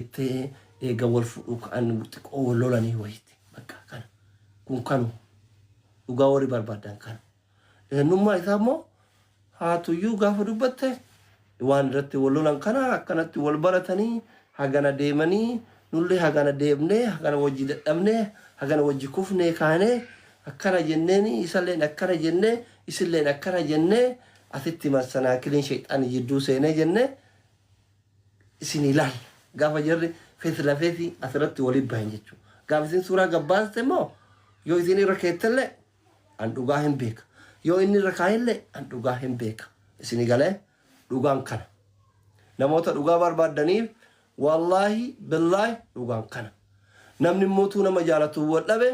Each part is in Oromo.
Jettee eega wal fudhuu ka'an xiqqoo wal lolanii wayiiti. Bakka kana. Kun kanu. Dhugaa warri barbaadan kana. Eenyummaa isaa immoo haatuyyuu gaafa dubbatte waan irratti wal lolan kana akkanatti wal baratanii hagana deemanii nullee hagana deemnee hagana wajji dadhabnee hagana wajji kufnee kaanee akkana jenneeni isalleen akkana jennee isilleen akkana jennee asitti massanaakiliin shayxaani jidduu seenee jennee isin ilaalla. Gaafa jarri feesi lafeesi asirratti waliin bahan jechuudha. Gaafa isin suuraa gabbaaste immoo yoo isin irra keettellee an dhugaa hin beeka. Yoo inni irra kaa'ellee an dhugaa hin beeka. Isin galee dhugaan kana. Namoota dhugaa barbaaddaniif wallaahi billaahi dhugaan kana. Namni mootuu nama jaalatu wal dhabe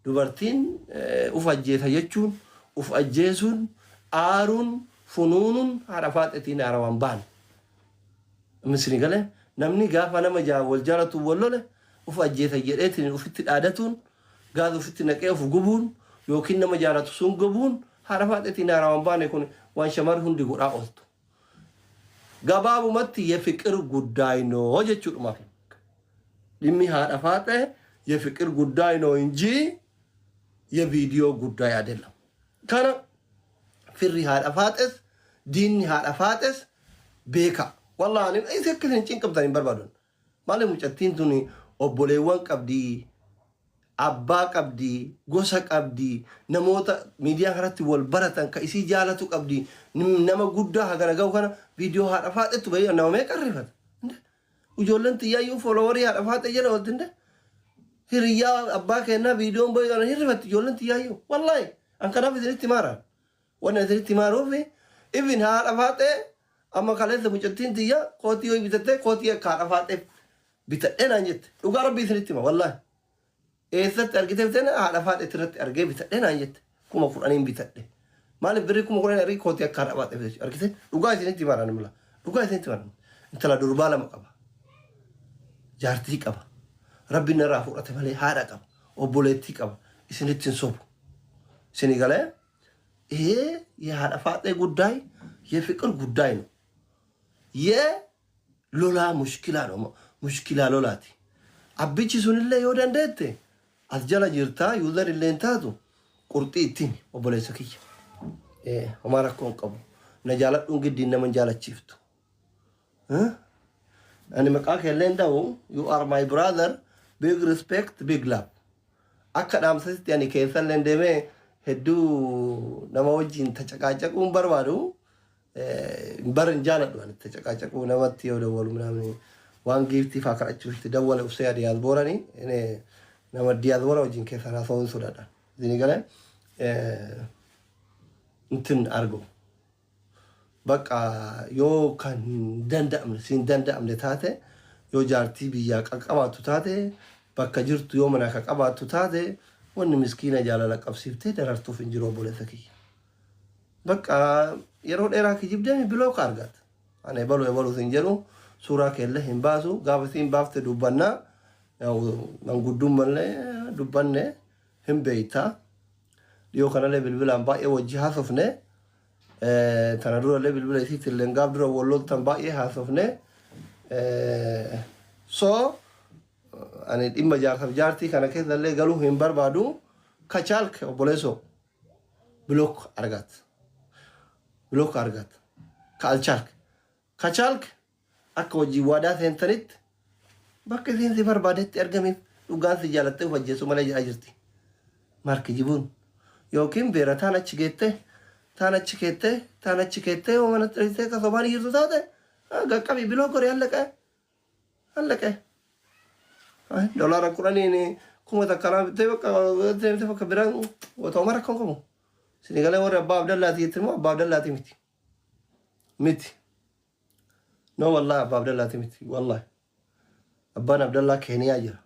dubartiin uf ajjeesa jechuun uf ajjeesuun aaruun funuunuun haadha faaxetiin haarawaan baane. Misni galee namni gaafa nama wal jaalatu wal lole uf ajjeesa jedheetiin ufitti dhaadatuun gaaza ufitti naqee uf gubuun yookiin nama jaalatu sun gubuun haadha faaxetiin haarawaan baane kun waan shamarri hundi godhaa ooltu. Gabaabumatti የፍቅር ጉዳይ ነው jechuudhumaaf. Dhimmi haadha faaxee የፍቅር ጉዳይ ነው እንጂ የቪዲዮ ጉዳይ አይደለም። Kana firri haadha faaxes diinni haadha faaxes beeka. Wallaahi ani isa akka isin cinqabtan hin barbaadu. Maaliif mucattiin tun obboleewwan qabdi, abbaa qabdi, gosa qabdi, namoota miidiyaa kanatti wal baratan ka isii jaalatu qabdi, nama guddaa hagana gahu kana viidiyoo haadha faaxettu bahee nama meeqa rifata. Ijoolleen xiyyaayyuu followerii haadha faaxee jala oolti hinde. Hiriyyaa abbaa kennaa viidiyoon bahee kana hin rifatti ijoolleen xiyyaayyuu. Wallaahi an kanaaf isinitti maaraan. Wanni isinitti maaruuf ifin haadha faaxee amma kaleessa mucattiin xiyyaa kootii yoo bitattee kootii akka haadha faaxee bitadhee naan jette. Dhugaa rabbii isinitti hima wallaahi. Eessatti argitee bitee haadha faaxee irratti argee bitadhee naan jette. 10,000n bitadhe. Maaliif birrii 10,000 argee kootii akka haadha faaxee bitachuu argite? Dhugaa isinitti himaadhaan mala. Dhugaa isinitti himaadhaan. Intala durbaa lama qaba. Jaartii qaba. Rabbi narraa fudhate malee haadha qaba. Obboleettii qaba. Isinitti hin sobu. Isinii galee ይሄ የhaadha faaxee ጉዳይ የፍቅር ጉዳይ ነው። የሎላ ሙሽኪላ ነው። ሙሽኪላ lolaati. Abbichi sunillee yoo dandeette as jala jirtaa user illee hin taatu qurxii ittiin obboleessa kiyya. Homaa rakkoo hin qabu. Na jaaladhuun giddiin nama hin jaalachiiftu. Ani maqaa keellee hin dha'u. You are my brother. Big respect, big love. Akka dhaamsasitti ani keessallee deemee hedduu nama wajjin tacaqaacaquun barbaadu. Bar hin jaaladhu ani tacaqaacaquu namatti yoo dawwalu ምናምን waan giiftii faa kadhachuuf itti dawwale uffee diyaasbooranii nama diyaasboora wajjin keessan haasa'uun sodaadha. Isin galee እንትን argu. Bakka yoo kan hin danda'amne siin danda'amne taate yoo jaartii biyyaa qaqqabaattu taate bakka jirtu yoo mana ka qabaattu taate wanni miskiina jaalala qabsiiftee darartuuf hin jiru obboleessa kiyya. Bakka yeroo dheeraa kijibdee block argata. Ani ebalu ebalu siin jedhu suuraa keellee hin baasu gaafa siin baafte dubbannaa manguddummallee dubbanne hin beeytaa. Dhiyoo kanallee bilbilaan baay'ee wajji haasofne. Tana durallee bilbila isiitti illee gaaf dura walloltan baay'ee haasofne. So ani dhimma jaarsaaf jaartii kana keessallee galuu hin barbaadu. ከቻልክ obboleessoo block argat. Block argat. ካልቻልክ ከቻልክ akka hojii waadaa seentanitti bakka isiin si barbaadetti argamiif dhugaan si jaalattee of ajjeesuu malee jedhaa jirti. Marki jibuun yookiin beera taan achi geettee taan achi keettee taan achi keettee yoo mana xiriisee akka sobaan jirtu taate qaqqabii block godhe allaqee allaqee. Doolaara 10n 1000 lama bittee bakka deemtee bakka biraan otoo rakkoon qabu. Sinigalee warri abbaa Abdallaati jetti immoo abbaa Abdallaati miti. Miti. No wallahi abbaa Abdallaati miti wallahi. Abbaan Abdallaa Keeniyaa jira.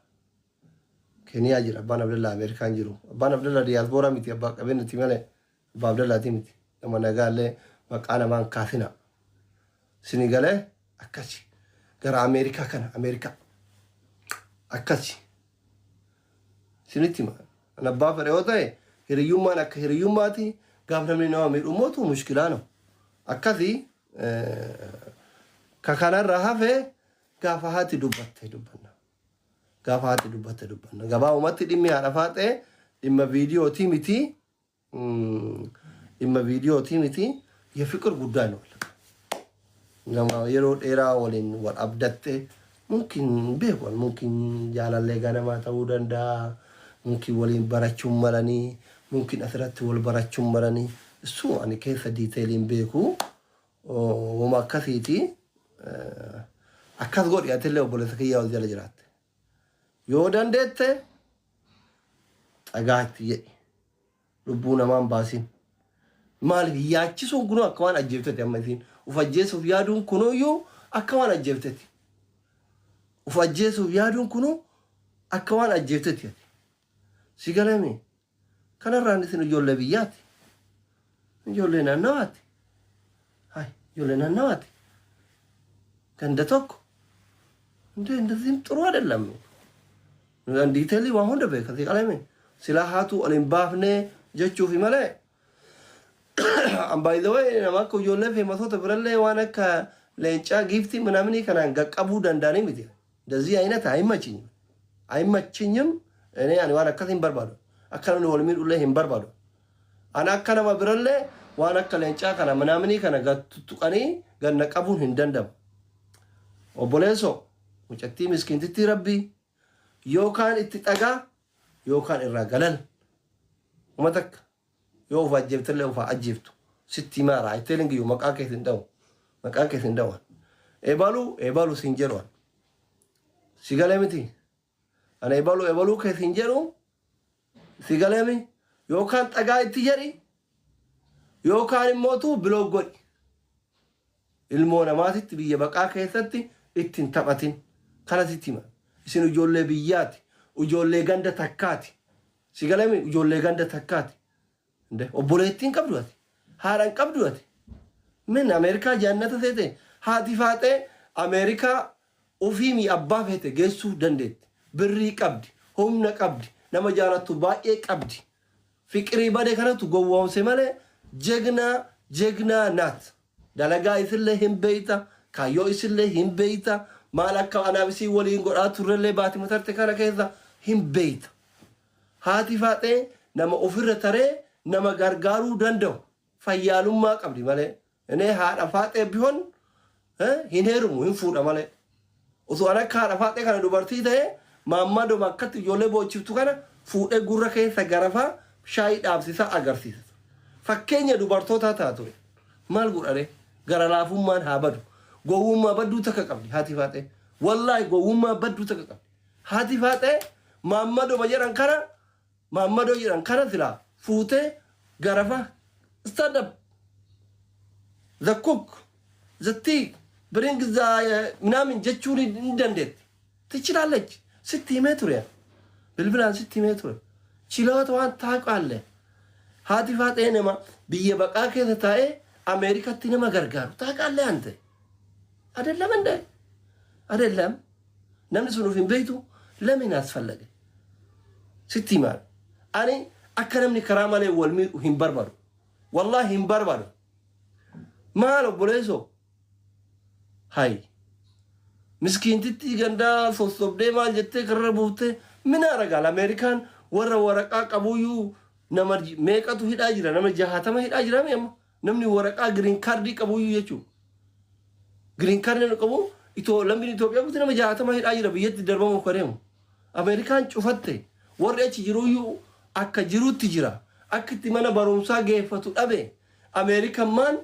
Keeniyaa jira abbaan Abdallaa Ameerikaan jiru. Abbaan Abdallaa diyaasbooraa miti abbaa qabeenyati malee abbaa Abdallaati miti. Nama nagaallee maqaa namaan kaasina. Sinigalee akkasi. Gara Ameerikaa kana Ameerikaa. Akkasi. Isinitti hima. An abbaa fedhe yoo ta'e hiriyyummaan akka hiriyyummaati gaaf namni nama miidhu mootu mushkilaa no. Akkasi ka kanarra hafe Gaafa haati dubbatte dubbanna. Gaafa haati dubbatte dubbanna. Gabaabumatti dhimmi haadha faaxee dhimma viidiyootii miti. Dhimma viidiyootii miti. የፍቅር ጉዳይ ነው። Nama yeroo dheeraa waliin wal abdatte, mumkin beeku, mumkin jaalallee ganamaa ta'uu danda'a, mumkin waliin barachuun malanii, mumkin asirratti wal barachuun malanii, isu ani keessa detailiin beeku wama akkasiiti. Akkas godhi, atillee obboleessa kiyyaa ol jala jiraatte yoo dandeette xagaatti jedhi, lubbuu namaan baasin. Maaliif yaachisuun kunuu akka waan ajjeefteti? Amma isiin uf ajjeesuuf yaaduun kunuyyuu akka waan ajjeefteti. Uf ajjeesuuf yaaduun kunuu akka waan ajjeefteti. Si galame? Kanarraan isin ijoollee biyyaati, ijoollee naannawaati, hay ijoollee naannawaati, ganda tokko እንደ እንደዚህም ጥሩ አይደለም። Detailii waan hunda beeka, si qalame silaa haatu ol hin baafne jechuufi malee. By the way, nama akka ijoollee feematoota birallee waan akka leencaa giiftii ምናምን kanaan qaqqabuu danda'anii miti. እንደዚህ አይነት አይመችኝም አይመችኝም። እኔ ani waan akkas hin barbaadu. Akka namni wal miidhullee hin barbaadu. Ani akka nama birallee waan akka leencaa kana ምናምን kana tuttuqanii ganna qabuun hin danda'amu. Obboleessoo, mucattii miskiintittii rabbii yookaan itti dhagaa yookaan irraa galal. Uma takka yoo uf ajjeeftellee ufaa ajjeeftu sitti himaara. I telling you, maqaa keessa hin dha'u, maqaa keessa hin dha'u. Ebaluu ebaluu siin jedhu si galee miti. Ana ebaluu ebaluu keessa hin jedhu, si galee mi? Yookaan dhagaa itti jedhi yookaan immootu block godhi. Ilmoo namaatitti biyya baqaa keessatti ittiin taphatin, kana sitti hima. Isin ijoollee biyyaati, ijoollee ganda takkaati, si galee mi? Ijoollee ganda takkaati. Obboleettiin qabdu ati, haadhan qabdu ati. Min Ameerikaa jannata seete? Haati faaxee Ameerikaa ofiimi abbaa feete geessuu dandeetti. Birrii qabdi, humna qabdi, nama jaalattu baay'ee qabdi. Fiqirii bade kanatu gowwoomse malee ጀግና ጀግና ናት. Dalagaa isillee hin beeyta, kaayyoo isillee hin beeyta, maal akka anaaf isii waliin godhaa turrellee baati matarte kana keessa hin beeyta. Haati faaxee nama ofirra taree nama gargaaruu danda'u fayyaalummaa qabdi malee. እኔ haadha faaxee ቢሆን hin heerumu, hin fuudha malee. Osoo an akka haadha faaxee kana dubartii ta'e, maammadoma akkatti ijoollee boochiftu kana fuudhee gurra keessa garafaa shaayii dhaabsisaa agarsiisa. Fakkeenya dubartootaa ta'a ture. Maal godhare? Gara laafummaan haa badu. Gowwummaa badduu takka qabdi haati faaxee. Wallaahi gowwummaa badduu takka qabdi. Haati faaxee maammadoma jedhan kana, maammadoo jedhan kana silaa fuutee garafa stand up, the cook, the tea, bring the ምናምን jechuun hin dandeetti. ትችላለች. Sitti himee ture. Bilbilaan sitti himee ture. Chiloota waan taaqaalle. Haati faaxee nama biyya baqaa keessa taa'ee Ameerikatti nama gargaaru taaqaalle ante. አይደለም እንደ አይደለም namni sun of hin beektu ለምን አስፈለገ? Sitti himaa. Ani akka namni karaa malee wal miidhu hin barbaadu. Wallaahi hin barbaadu. Maal obboleessoo? Hay. Miskiintittii gandaa sossobdee maal jettee karra buuftee min aragaal? Ameerikaan warra waraqaa qabuyyuu nama meeqatu hidhaa jira? Nama 60 hidhaa jira mi amma? Namni waraqaa green cardii qabuyyuu jechuudha. Green cardii qabu itoo lammiin Itoophiyaa guutuu nama 60 hidhaa jira, biyyatti darbamuuf kadeemu. Ameerikaan cufatte, warri achi jiruyyuu akka jirutti jira. Akka itti mana barumsaa geeffatu dhabe. Ameerikaan maan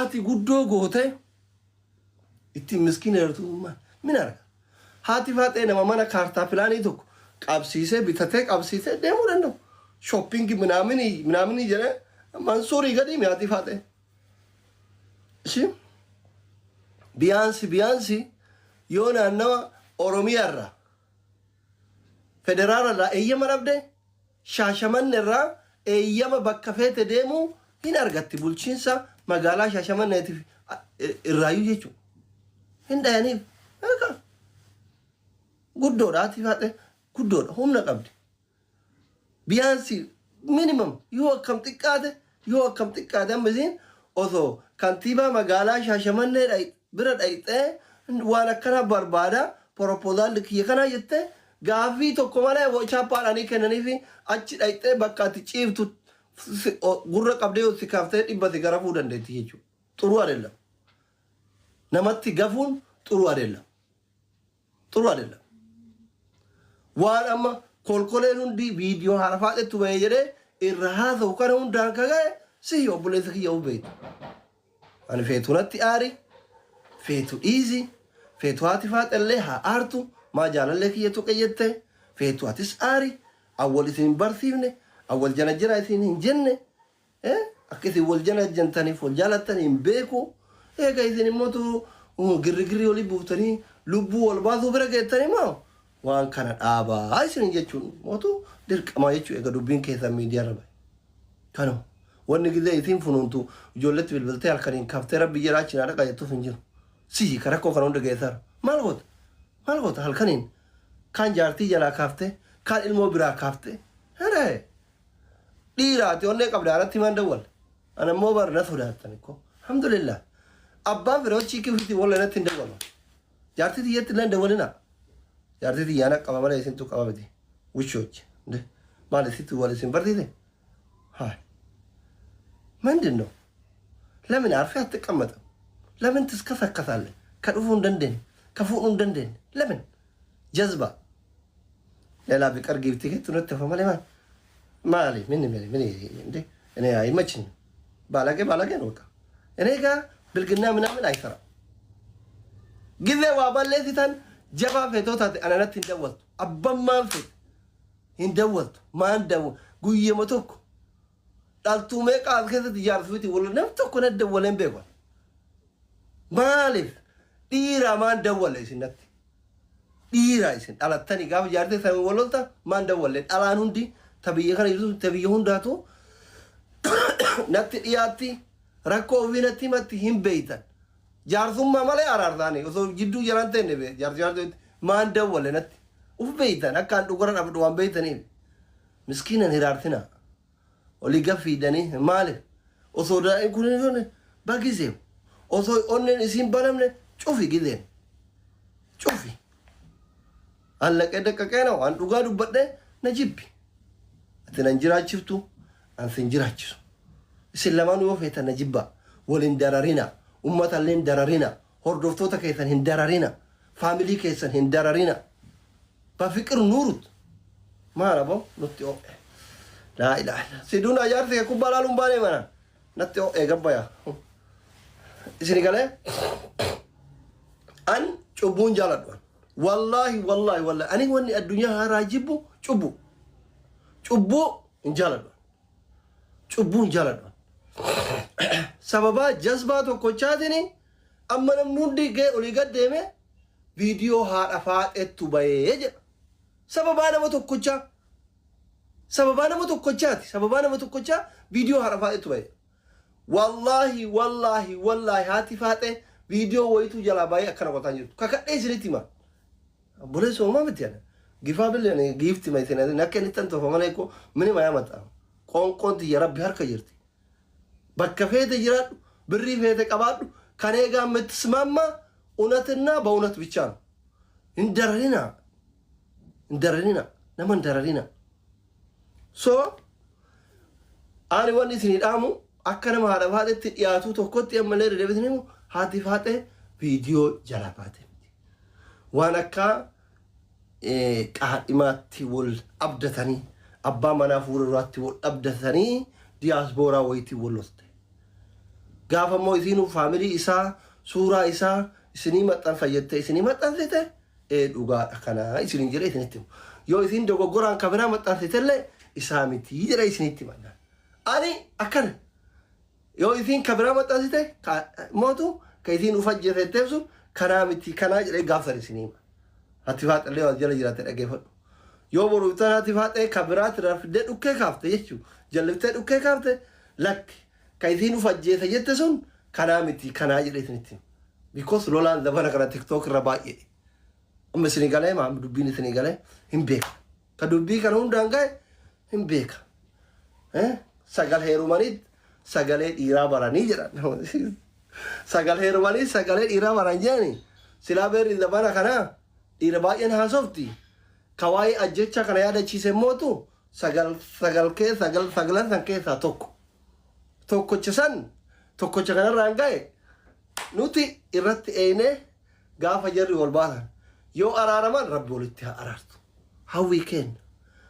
ati guddoo goote ittiin miskiina jirtu min arga. Haati faaxee nama mana kaartaa pilaanii tokko qabsiisee bitatee qabsiisee deemuu danda'u. Shopping ምናምን ምናምን jedhee Mansuurii gadi haati faaxee. Ishi ቢያንስ ቢያንስ yoo naannawa Oromiyaa irraa federaala irraa eeyyama dhabde, Shaashamanne irraa eeyyama bakka feete deemuu hin argatti, bulchiinsa magaalaa Shaashamanneetiif irraayyuu jechuudha. Hin dhayaniif. Guddoodha, haati faaxee guddoodha, humna qabdi. ቢያንስ minimum yoo akkam xiqqaate amma isiin osoo kantiibaa magaalaa Shaashamannee bira dhayxee Waan akkanaa barbaada, proposal kiyya kanaa jettee gaaffii tokko malee chaappaadhaanii kennanii fi achi dhayxee bakka ati ciiftu gurra qabdee yoo si kaaftee 100 si garafuu dandeetti jechuudha. ጥሩ አይደለም. Namatti gafuun ጥሩ አይደለም. ጥሩ አይደለም. Waan amma kolkoleen hundi viidiyoo haadha faaxettu bahee jedhee irra haasa'u kana hundaan ka ga'e sihi, obboleessa kiyya beektu. Ani feetu natti aari, feetu dhiisi, feetu haati faaxellee haa aartu, maa jaalallee kiyya tuqe jette, feetu atis aari, awwal isin hin barsiifne, awwal jala jira isin hin jenne, akka isin wal jala jantaniif wal jaalattan hin beeku. Eega isin immoo girrigirrii olii buuftanii lubbuu wal baasuu bira geettanii moo waan kana dhaabaa isin jechuun mootu dirqama jechuu eega dubbiin keessan miidiyaa irra bahe. Kanuma wanni gizee isin funuuntu ijoolletti bilbiltee halkaniin kaftee rabbi jedhaa achi naa dhaqa jettuuf hin jiru. Sihi ka rakkoo kana hunda geessaara. Maal goota? Maal goota halkaniin? Kaan jaartii jalaa kaaftee, kaan ilmoo biraa kaaftee. Heree! Dhiiraati onnee qabda alatti himaan dawwal. Ana immoo bar na sodaattan ko. Alhamdulillah. Abbaan firoo chiikii ofiitii walla natti hin dawwalu. Jaartii tiyyatti illee hin dawwalina. Jaartii tiyyaana qaba malee isintu qaba miti. ውሾች እንዴ maal isitti wal isin barsiise? ሀይ ምንድን ነው? ለምን አርፌ አትቀመጥም? ለምን ትስከሰከሳለህ? Ka dhufuu hin dandeenye, ka fuudhuu hin dandeenye. ለምን ጀዝባ ሌላ ቢቀር giiftii keetti nutti hafa malee maali? Maali? ምን ምን ምን እንዴ? እኔ አይመችኝም። ባለጌ ባለጌ ነው በቃ። እኔ ጋር ብልግና ምናምን አይሰራም። ጊዜ waa balleessitan jabaa feetoo taate ana natti hin dawwaltu. Abbammaan feete hin dawwaltu. Maan dawwa guyyama tokko dhaltuu meeqa as keessatti jaarsuuti wal nam tokko na dawwaleen beeku. Maaliif dhiiraa maan dawwalle isin natti? Dhiiraa isin dhalattanii gaafa jaartee sana wal lolta maan dawwalle? Dhalaan hundi ta biyya kana jirtu, ta biyya hundaatu natti dhiyaatti, rakkoo ofii natti himatti hin beeytan. Jaarsummaa malee araarsaanii osoo jidduu jalaan ta'e jaarsi jaarsi maan dawwalle natti? Uf beeytan akkaan dhugara dhabdu waan beeytaniif. Miskiinan hiraartina. Olii gaffiidanii maaliif? Osoo daa'im kun hin bagiseew. Osoo onneen isiin banamne cufi gizeen. Cufi. Allaqee daqqaqee na waan dhugaa dubbadhee na jibbi. Ati nan jiraachiftu, an sin jiraachisu. Isin lamaan yoo feetan na jibbaa. Waliin dararina. Uummata illee hin dararina. Hordoftoota keessan hin dararina. Family keessan hin dararina. በፍቅር ኑሩት. Maal aboo nutti ho'e. Laa ilaaha illa. Siduun ajaarsi kee kubbaa laaluun baanee mana. Natti ho'e gabbaya. Isin galee? An cubbuun jaaladhu. Wallaahi, wallaahi, wallaahi. Ani wanni addunyaa haaraa jibbu cubbu. Cubbuu hin jaaladhu. Cubbuu hin jaaladhu. Sababaa jazbaa tokkochaatiin amma namni hundi ga'e olii gad deeme viidiyoo haadha faaxettu bahee jedha. Sababaa nama tokkochaa. Sababaa nama tokkochaati. Sababaa nama tokkochaa viidiyoo haadha faaxettu bahee. Wallaahi, wallaahi, wallaahi, haati faaxee viidiyoo wayituu jalaa baay'ee akkana qotaan jirtu. Kakadhee isinitti hima. Obboleessa uumaa miti ana. Gifaa billee giifti ma isin akka inni tan tofa malee ko mini mayaa maxaa. Qoonqoon tiyya rabbi harka jirti. Bakka feete jiraadhu, birrii feete qabaadhu, ከኔ ጋር የምትስማማ እውነትና በእውነት ብቻ ነው። Hin dararinaa, hin dararinaa, nama hin dararinaa. So ani wanni isinii dhaamu akka nama haadha faaxetti dhiyaatu tokkotti ammallee deddeebisanii himu, haati faaxee viidiyoo jala baate miti. Waan akka qaadhimaatti wal abdatanii, abbaa manaa fuula duraatti wal abdatanii, diyaaspooraa wayitii wal lolte. Gaafa immoo isiinuu family isaa suuraa isaa isinii maxxanfa jettee isinii maxxansite, ee dhugaadha kanaa isiniin jedhee isinitti himu. Yoo isin dogoggoraan kabiraa maxxansitellee isaa mitii jedhee isinitti himanna. Ani akkana yoo isin kabiraa maxxansite mootu ka isin uf ajjeesetteef sun kanaa miti kanaa jedhee gaafsan isinii hima. Haati faaxillee waan jala jiraate dhaggeeffadhu. Yoo boru iftaan haati faaxee kabiraatti rafiddee dhukkee kaafte jechuudha. Jalliftee dhukkee kaafte, lakki ka isiin uf ajjeese jette sun kanaa miti kanaa jedhee isinitti hima. Because lolaan zabana kana TikTok irra baay'ee. Amma isinii galee maa dubbiin isinii galee hin beeka. Ka dubbii kana hundaan gahe hin beeka. Sagal heerumaniit sagalee dhiiraa baranii jedhan. Sagal heerumanii sagalee dhiiraa baran jedhani. Silaa beerri zabana kanaa dhiira baay'een haasofti. Ka waa'ee ajjeechaa kana yaadachiise mootu sagal sagal kee sagal sagalan san keessaa tokko. Tokkocha san tokkocha kanarraan ga'e nuti irratti eeynee gaafa jarri wal baasan yoo araaraman Rabbi walitti haa araarsu. Hawwii keenna.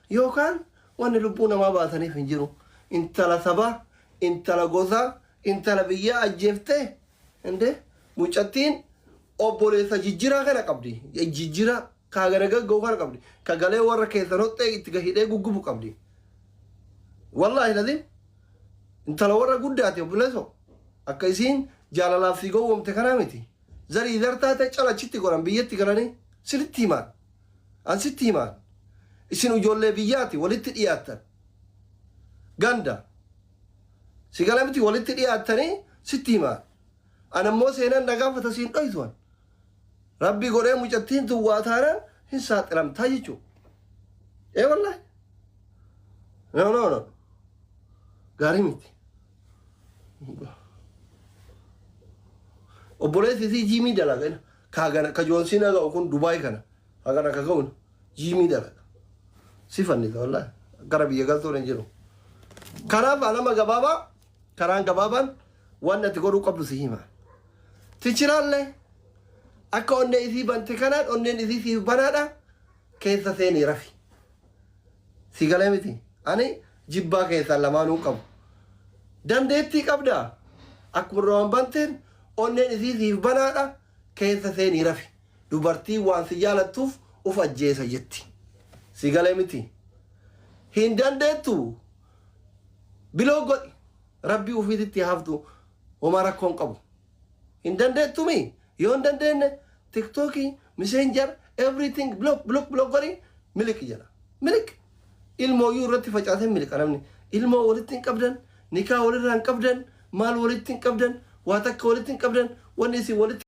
Yookaan wanni lubbuu namaa baasaniif hin jiru. Intala sabaa, intala gosaa, intala biyyaa ajjeeftee inde mucattiin obboleessa jijjiraa kana qabdi. Jijjiraa kaa gana gagga'u kana qabdi. Ka galee warra keessan hoxxee itti hidhee guggubu qabdi. Wallaahi lazim intala warra guddaati obboleessoo. Akka isiin jaalalaaf si gowwoomte kanaa miti. Zarii zartaa ta'e calachitti godhan biyyatti galanii sirriitti himaan. An sitti himaan. Isin ijoollee biyyaati walitti dhiyaattan. Ganda. Si gala miti walitti dhiyaattanii sitti himaan. An ammoo seenaan na gaafata siin dhoysuwan. Rabbi godhee mucattiin tun waa taanaan hin saaxilamtaa jechuudha. Ee wallaahi. No, no, no. Gaarii miti. Obboleessi isii jiimii dalaga. Kaagana ka joonsiin ga'u kun Dubaay kana. Hagana ka ga'u jiimii dalaga. Si fannisa wallaahi. Gara biyya galtuun hin jiru. Kanaaf alama gabaabaa karaan gabaabaan waan ati godhuu qabdu si hima. Tichiraallee akka onnee isii bante kanaan onneen isii siif banaadha keessa seenii rafi. Si galee miti. Ani jibbaa keessaan lamaanuu qabu. Dandeettii qabdaa. Akkuma duraan banteen onneen isii siif banaadha keessa seenii rafi. Dubartiin waan si jaalattuuf uf ajjeesa jetti. Si galee miti. Hin dandeettu. Biloo godhi. Rabbii ofiititti haftu homaa rakkoon qabu. Hin dandeettumi. Yoo hin dandeenye TikTokii, Messenger, everything block, block, block godhi miliqi jedha. Miliq. Ilmooyyuu irratti facaasee miliqa namni. Ilmoo walitti hin qabdan, nikaa walirraa hin qabdan, maal walitti hin qabdan, waa takka walitti hin qabdan, wanni isin walitti